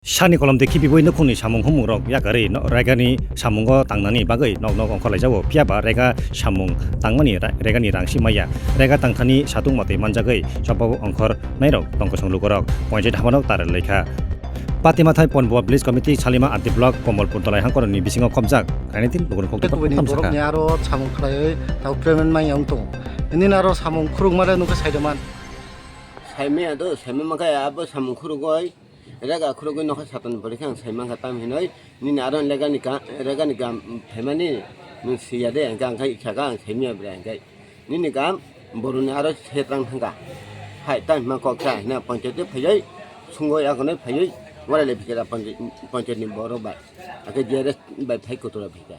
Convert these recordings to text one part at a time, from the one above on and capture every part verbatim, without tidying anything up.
Sani kolom de khibiwi nukhungni samung humungrok yakarwi no-, regani samungo tangnani bagwi nok nok ongkhorlaijago, phiyaba rega samung tangmani ra-, regani rangsi maya, rega tangthani satung matwi manjagwi chopao ongkhornairok tongkosong lukurok ponchait habanok tarlaikha. Patimathai Ponbua Village Committee, Salima R D Block, Komolpur Dolai hangkorokni bisingo khopjak, raini tin lukurok kokthai Kubuni koktham sakha. Borokni aro samung khlaiwi tabo payment manya wng tongo. Nini aro samung khurukmale nukhe saidoman. Saimaya do, saimama khe abo samung khurugwi. Rega khurugwi nokha satoni pore khe ang sai mankha, tam hinwi nini aro legani ka-, regani gam phaimani nwng siya de, hwnkhe ang khai khaka ang saimya bre, hwnkhe nini gam boroni aro setrang thangkha. Hai, tam hima kok cha hina ponchayat phaiwi sungwi agonwi phaiwi warai lai phikha ponchayat, ponchayat ni borok bai, hwnkhe G R S bai phai kotora phikha.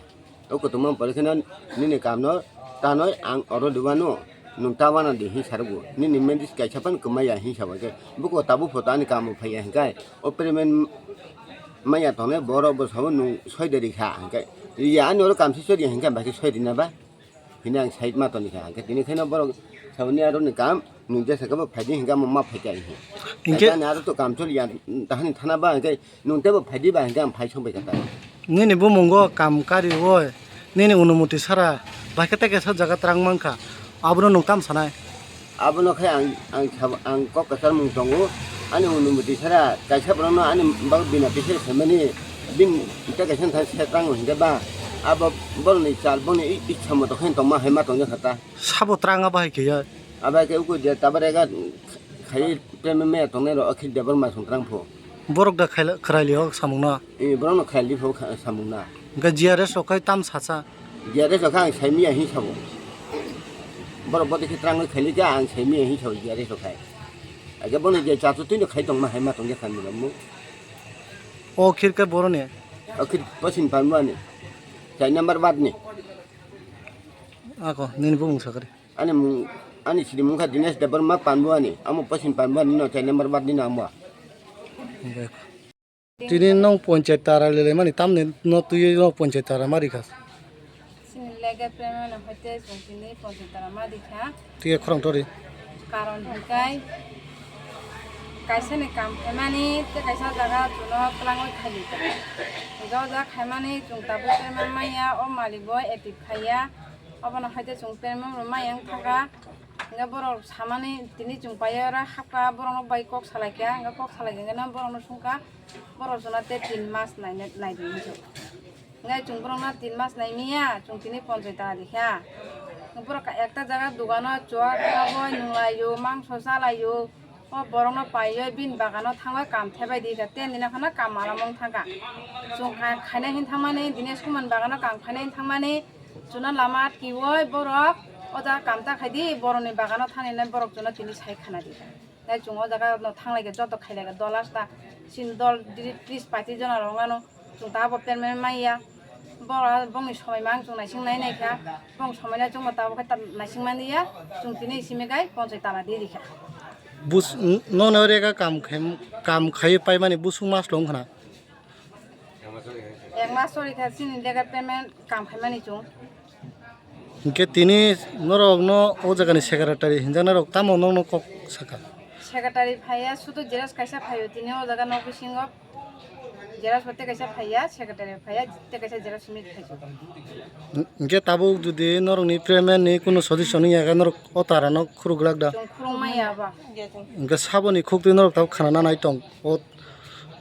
O kotorma pore kheno nini kamno tanoi ang oro dubano nwng tabana di hin sarugo. Nini medis kaisa pan kwmaya hin sabo khe. Buko tabuk photo ani kamo phaiya hinkai. O payment maya tongnai borok bo sabo nwng soi de rikha hinkai. Ya ani oro kamsi soi di hinkai, baki soi di na ba? Hini ang side ma toni kha. Hinkai tini kheno borok saboni aro ni kam nwng jesa khe bo phaidi hinkai mo ma phaikha hinkai. Hinke ani aro to kam choli ya, tahani thana ba hinkai. Nwng teibo phaidi ba hinke ang phai songbai kha ta. Nini bumungo kam kariwi, nini onumoti sara, bai khe tei kaisa jaga twrang mankha, abono nwng tam sanai? Abono khe ang, ang sabo, ang kok kwchar mung tongo, ani onumoti sara kaisa borokno ani bagwi bina kisa saimani, bini tei kaisa thang se twrango hinke ba, abo borokni chal, boni i-, ichha moto khe tongma hai ma tongjakha ta. Sabo twrang abo hai khe ya? Abo hai khe uku je tabare ga khai payment maya tongnai rok, akhir Debbarma song twrang pho. Borok da khaila-, khwraili o samungno? Eh, borokno khwraili pho kha-, samungno. Hwnkhe G R S rok khai tam sacha? G R S rok kha ang saimanya hin sabo. Borok bodi khe twrangwi khaili kha ang saimanya hin sabo G R S rok khai. Age bono je chachu twino khai tongma hai ma tongya kha nini mo. O khir khe boroni? O khir Posin Panbuani. Chai number ward ni. Ako, nini bumung sakari. Ani mung, ani siri mungkha Dinesh Debbarma Panbuani, amo Posin Panbuani no chai number ward ni no amo. Tini nong ponchayat tara lele mani tamni no twi no ponchayat tara mari kha. Sini lege payment no hoite chwng tini ponchayat tara mari kha. Twi khorang tori. Karon hikai kaisa ni kam khaimani tei kaisa jaga chuno twlangwi khaili kha. Joja khaimani chwng tabuk payment maya o malik bo active khaiya. Obono haite chwng payment rwmani wng thangkha. Hwnkhe borok samani tini chwng paiyara hapkha, borokno bai kok salaikha, hwnkhe kok salaikha hwnkhe borokno swngkha, borok chwngno tei tin mas naina, naidi hinwi. Hwnkhe chwng borokno tin mas naimiya, chwng tini ponchai tala dikha. Borok ekta jaga dogano chuak abo nunglaio, mangso chalaio. O borokno paiwi bini bagano thangwi kam thebai di kha, tei nini khana kam malamung thangkha. Chwng kha-, khaina hin thangmani, Dinesh Kumar bagano kam khaina hin thangmani, chwngno lama atkiwi borok o jaga kam ta khai di, borokni bagano thangni hinwi borok chwngno tini sai khana di kha. Tei chwng o jaga no thanglaikha, joto khailaikha, dol asta, chini dol dri-, tris paitris jona rok nano. Chwng ta abo permanent manya. Bora bongni somoi mang chwng naising nai naikha. Bong somoi nai chwngno tabuk khe ta naising manliya. Chwng tini simi gai ponchai tala di rikha. Bus-, n-, nono rega kam khaim-, kam khaiwi paimani busung mas long khna? Ek mas chori kha chini legal payment kam khaimani chwng. Hinkhe tini norokno o jagani secretary hinjaknairok tamo nokno kok sakha? Secretary phaiya, sudu xerox kaisa phaio tini o jaga nok bisingo. Xerox bo tei kaisa phaiya, secretary phaiya, tei kaisa xerox mate phaisu. Hinkhe tabuk jodi norokni payment ni kunu solution wngya khe norok o tarano khuruk glak da? Chwng khuruk maya ba. Hinkhe saboni khuktwi norok tabuk khana nanai tong o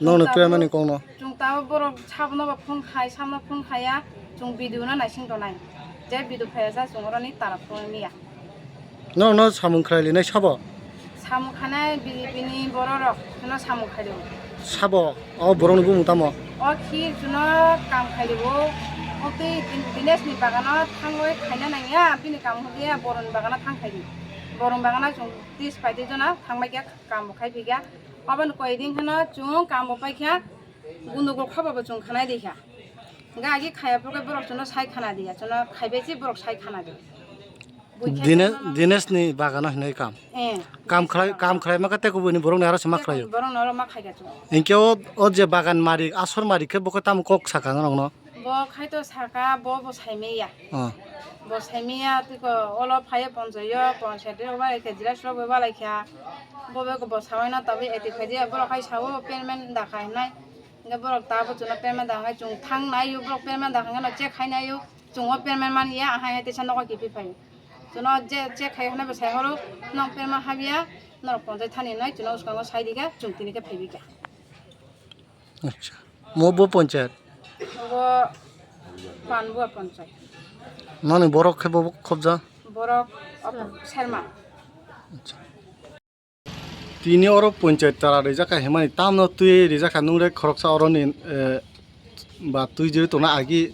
norokni payment ni kokno? Chwng tabuk borok sabono ba phone khai, sabono phone khaiya, chwng video no naising tonai. Je video phaiya sa chwng oroni tara phone niya. Norokno samung khlai linai sabo? Samung khanai B J P ni borok rok no samung khai rw. Sabo, o borok ni bumung tamo? O khi chuno kam khai rw. O tei din-, Dinesh ni bagano thangwi khaina nangya, bini kam hwnkhe borok ni bagano thang khai rw. Borok ni bagano chwng tris paitris jona thangbai kha, kam bo khai phi kha. Obo ni koi din kheno chwng kam bo pai kha, gundugul khobo bo chwng khanai di kha. Hwnkhe agi khaiya phuru khe borok chuno sai khana diya, chuno khaibai se borok sai khana di. Buikhe Dine-, tongma Dinesh ni bagano hinwi kam. Eh, Kam Dinesh khlai, ni kam bagano. Khlai ma khe tei kubuni borok ni aro se ma khlaio. Borok no aro ma khai kha chwng. Hinkhe o, o je bagan malik, asor malik khe bo khe tamo kok sakha norok no? Bo khai to sakha, bo bo saimaya. Oh. Bo saimaya tiko olo phaiya ponchayo, ponchayat rok bai khe, xerox rok bai balai kha. Bo be bo sawai no tabuk eti khai diya, borok khai sao payment da khai nai. Hingke borok tabo chwngno payment da hwnkhai chwng thang naio, borok payment da hwnkheno check khai naio, chwng o payment man ya, ahai hai teisa nogo kiphilphai. Chwngno je check khai hwnai bo sai horo, nwng payment habya, norok ponchai thani nai chwngno swkango sai rikha, chwng tini khe phaibi kha. Acha. Mo bo ponchayat? Bo Panbua ponchayat. Nani borok khe bo khobja? Borok Serma. Acha. Tini oro ponchayat tara rijak kha himani tamno twi rijak kha nung rek khoroksa oroni, eh, ba twi jeu tongna agi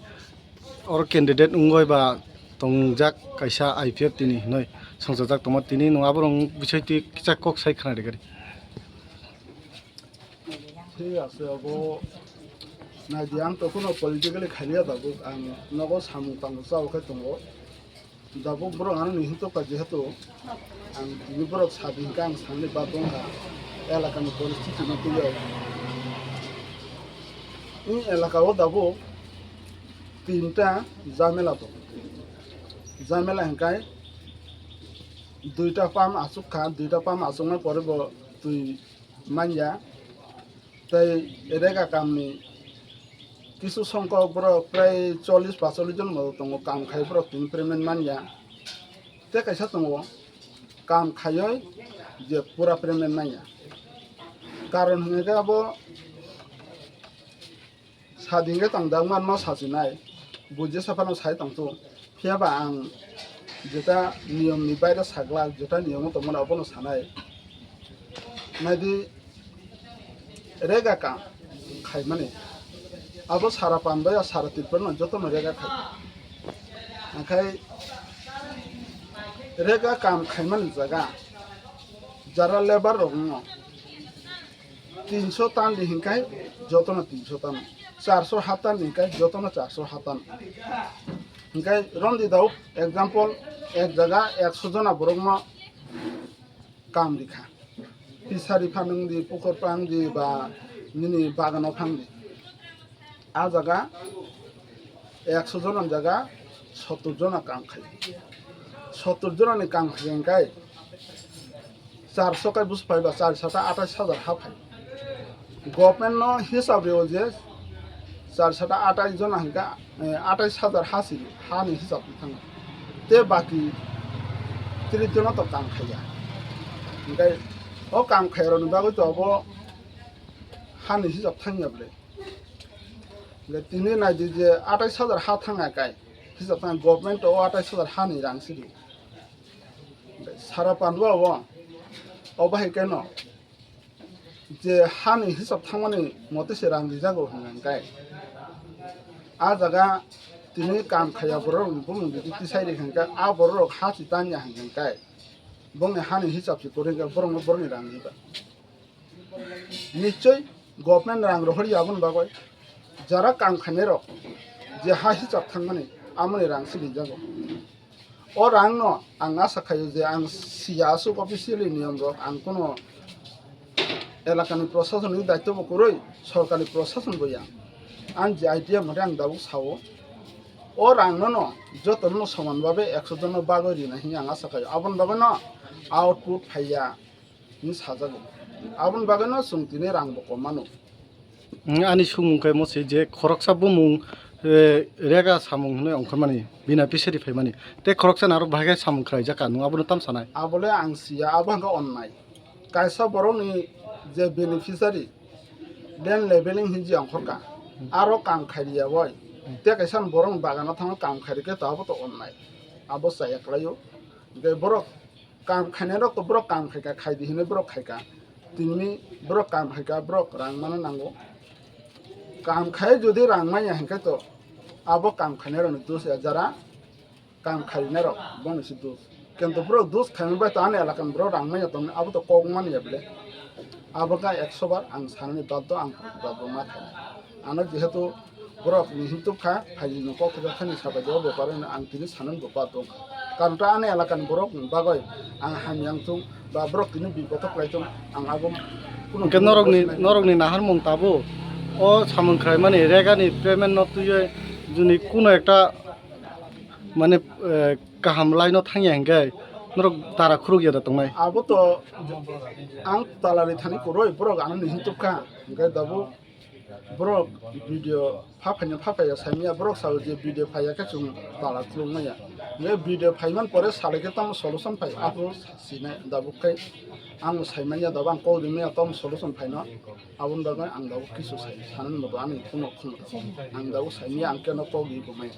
oro candidate wngoi ba tongjak kaisa I P F tini hinoi songchajak tongma tini nung aborok bisai twi kisa kok sai khna rigari. Thik ase, obo naidi, ang to kuno politically khaiya tabuk, ang nogo samung tangbo chao khai tongo. Tabuk borok ano ni hinto kha, jehetu ang tini borok sadi hinkhe ang sanni bagwi wngkha elakani poristiti no twiwi. Ni elaka o tabuk tinta jamela tongo. Jamela hinkhe duita pump asuk kha, duita pump asuknai pore bo twi manya. Tei rega kamni kisu songkok borok prai chollish pasollish jon bo tongo, kam khai borok tini payment manya. Tei kaisa tongo, kam khaioi je pura payment manya. Karon hwnwi khe abo sadin khe tong dak manma sachinai, bo jesa phano sai tongthu. Phiya ba ang jeta niyom ni baire saglak, jeta niyom o tongmani obono sanai. Naidi rega kam khaimani. Abo sara Panbaya, sara Tripura no jotono rega khai. Hingkhai rega kam khaimani jaga jara labour rok no tinso tan di hinkhai jotono tinso tan, charso ha tan di hinkhai jotono charso ha tan. Hinkhai rondi dao example, ek jaga ekso jona borok no kam rikha, pisari phanang di, pukur pang di ba nini bagano phang di. A jaga ekso jona jaga sottor jona kam khai. Sottor jonani kam khai hinkhai charso kai busu phai ba char sata atais hajar ha phai. Government no hisab rio je char sata atais jona hinka, eh, atais hajar ha si hani hisab thang. Te baki tris jona to kam khaiya. Hinkhai o kam khaironi bagwi to obo hani hisab thangya ble. Tini naidi je atais hajar ha thangya kai, hisab thang government o atais hajar hani rang sidi. Sara Pandua o, o bahai keno je hani hisab thangmani mote se rang rijago hwnka kai. A jaga tini kam khaiya borok bumung bidi tisai ri hwnka, a borok ha si tanya hwnka kai. Bongni hani hisab si kori hwnka borokno borokni rang riba. Nichoi government rang rohor ya aboni bagoi jara kam khainai rok je ha hisab thangmani amoni rang silijago. O rang no ang asa khaio je ang siya aswk officially niyom rok ang kuno elakani proshasoni daityo bo kwrwi sorkari proshason bo ya ang je idea mate ang dabuk sao. O rang no no joto no soman babe ekso jon no bagoi rina hinwi ang asa khaio, aboni bagoi no output phaiya. Hinwi sajago. Aboni bagwino chwng tini rang bo kom mano. Wng, ani sumung khe mo se je khoroksa bumung, eh, rega samung hinwi ongkhormani, beneficiary phaimani. Tei khoroksa ni aro bahai khe samung khlaijak ka, nwng abono tam sanai? Abole ang siya, abo hwnkhe onnai. Kaisa borokni je beneficiary, land leveling hinwi je ongkhorka, aro kam khairiya bai. Tei kaisa borokni bagano thangwi kam khairikhe to abo to onnai. Abo chaya kwlaio. Hwnkhe borok kam khainai rok to borok kam khaika, khaidi hinwi borok khaika. Tini borok kam khaika, borok rang mano nango. Kam khai jodi rang manya hinkhe to abo kam khainai rokni dos ya, jara kam khainai rok boni se dos. Kintu borok dos khaima bai to ani elakani borok rang manya tongni abo to kok manya bile. Abo kha ekso bar ang sanani baddo, ang baddo ma khainai. Ano jehetu borok ni hintuk kha, phaini no kok thajak thani sabai o bepar wngna ang tini sanani bo baddo wngkha. Karon ta ani elakani borok ni bagoi ang hamya wngthung ba borok tini bipodo khlai thung, ang abo kunu Hwnkhe norokni, norokni naharmung tabuk o samung khlaimani regani payment no twiwi juni kuno ekta mane, eh, kaham line o thangya hinkhe norok tara khuruk ya da tongnai. Abo to ang tala ri thani kwrwi, borok ano ni hintuk kha, hinkhe tabuk Borok video pha phaina pha phaiya saimaya, borok sao je video phaiya khe chwng tala chwlwngmaya. Nge video phaiman pore salai khe tamo solution phai, aphuru sinai dabuk khai ang saimanya, daba ang kok rimaya tamo solution phaino. Aboni bagwi ang dabuk kisu sai, sanani moto ani kuno khumta. Ang dabuk saimaya, ang keno kok ri bumaya.